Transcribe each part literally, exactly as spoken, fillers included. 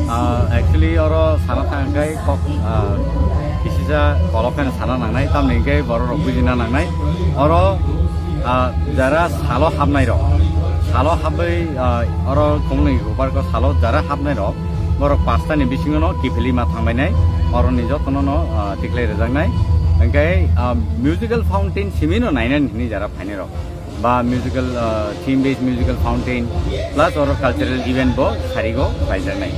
Ah, actually, oro sana thangkhe kok, ah, kisisa kolok khe sana nangnai, tamni hwnkhe borok rok bujina nangnai. Oro, ah, jara salo hapnai rok, salo hapbai, ah, oro khumnwi park o salo jara hapnai rok, borok pasta ni bisingo no kiphilwi ma thangbainai, oro ni jotono no, ah, tikhlai rwjaknai. Hwnkhe, ah, musical fountain simi no nainani hwnwi jara phainai rok. Ba musical, ah, theme based musical fountain plus oro cultural event bo sarigo khlaijaknai.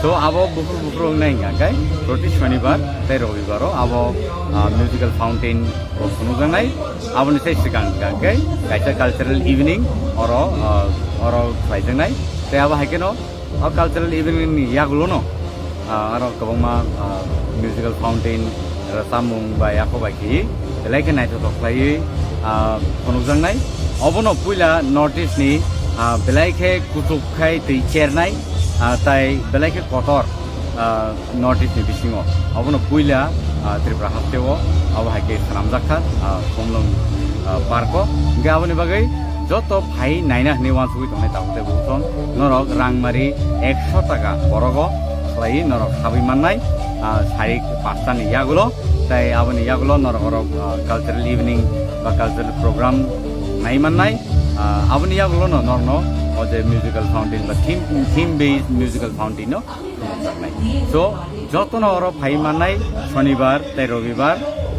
So abo buphur buphur wngnai hwnkha khe proti shonibar tei robibaro abo, ah, musical fountain bo phunukjaknai. Aboni sai swkang hwnkha khe kaisa cultural evening oro, ah, oro khlaijaknai. Tei abo hai kheno o cultural evening ni yagulo no, ah, aro kwbangma, ah, musical fountain, rwchapmung bai yakho bai khe belai khe naithothok khlaiwi, ah, phunukjaknai. Obono puila North East ni, ah, belai khe kuchuk khai twi chernai, ah, tai belai khe kotor, ah, North East ni bisingo. Obono puila, ah, Tripura haste o abo hai khe swnamjak kha, ah, Khumlwng, ah, park o. Hwnkhe aboni bagwi joto phai naina hwnwi uansugwi tongnai tabuk tei bukhuson norok rangmari ekso taka borogo khlaiwi norok habwi mannai, ah, sarik pasta ni yagulo, tei aboni yagulo norok oro, ah, cultural evening ba cultural program nai mannai. Ah, aboni yagulo no norokno o je musical fountain ba theme, theme based musical fountain no phunukjaknai. So, jotono oro phai mannai, shonibar tei robibar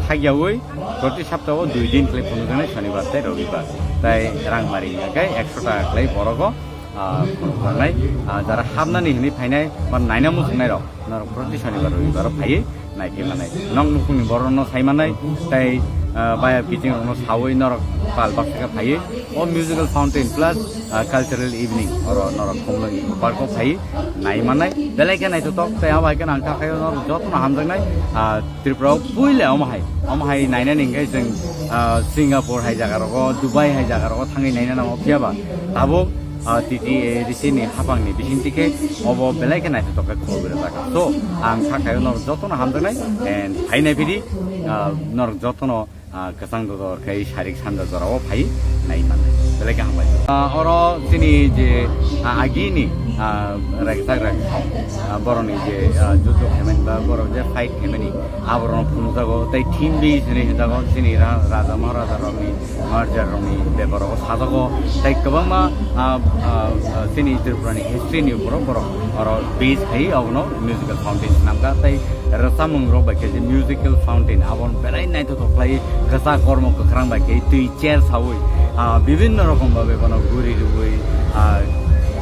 thakyaui proti saptao dui din khlai phunukjaknai, shonibar tei robibar. Tai rangmari hwnkha khe ekso taka khlai borogo, ah, phunukjaknai. Ah, jara hapnani hwnwi phainai ba naina muchungnai rok, norok proti shonibar robibar phaiwi naiphi mannai. Nok nukhungni borokno sai mannai, tei, ah, baya biching rokno saui norok pal baksa khe phaiwi o musical fountain plus, ah, cultural evening oro norok Khumlwng Eco Park o phaiwi nai mannai. Belai khe naithothok tei abo hai khe ang kha khaio norok jotono hamjaknai, ah, Tripura o puila omo hai, omo hai nainani hwnkhe chwng, ah, Singapore hai jaga rogo, Dubai hai jaga rogo thangwi naina nango, phiya ba tabuk, ah, T T A A D C ni haphang ni bisingtwi khe obo belai khe naithothok khe khulobwi rwjak kha. So, ang kha khaio norok jotono hamjaknai and phai naiphidi, ah, norok jotono, ah, kwchang dodor khai sarik sanja jorao phai nai mannai. Belai khe hambai. Ah, oro chini je, ah, agini, ah, raikwchak raikwchak, ah, borokni je, ah, juddo khaimani ba borok je fight khaimani, aborokno phunukjago tei theme based hinwi hwnjago chini ra-, raja maharaja rokni, maharaja rokni bepar rogo sajago tei kwbangma, ah, ah, ah, chini Tripura ni history ni borok borok oro base khai abono musical fountain swnamkha tei rwchapmung rok bai khe je musical fountain abo belai naithothok khlai, kwchak kormo kwkhrang bai khe twi chair saui, ah, bibinno rokom babe bono guri rwui, ah,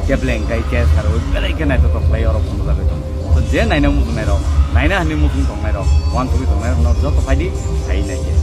kepleng kai chair sarui belai khe naithothok khlai oro phunukjagwi tongo. To je naina muchungnai rok, naina hwnwi muchung tongnai rok, uansugwi tongnai rok no joto phaidi phai nai khe.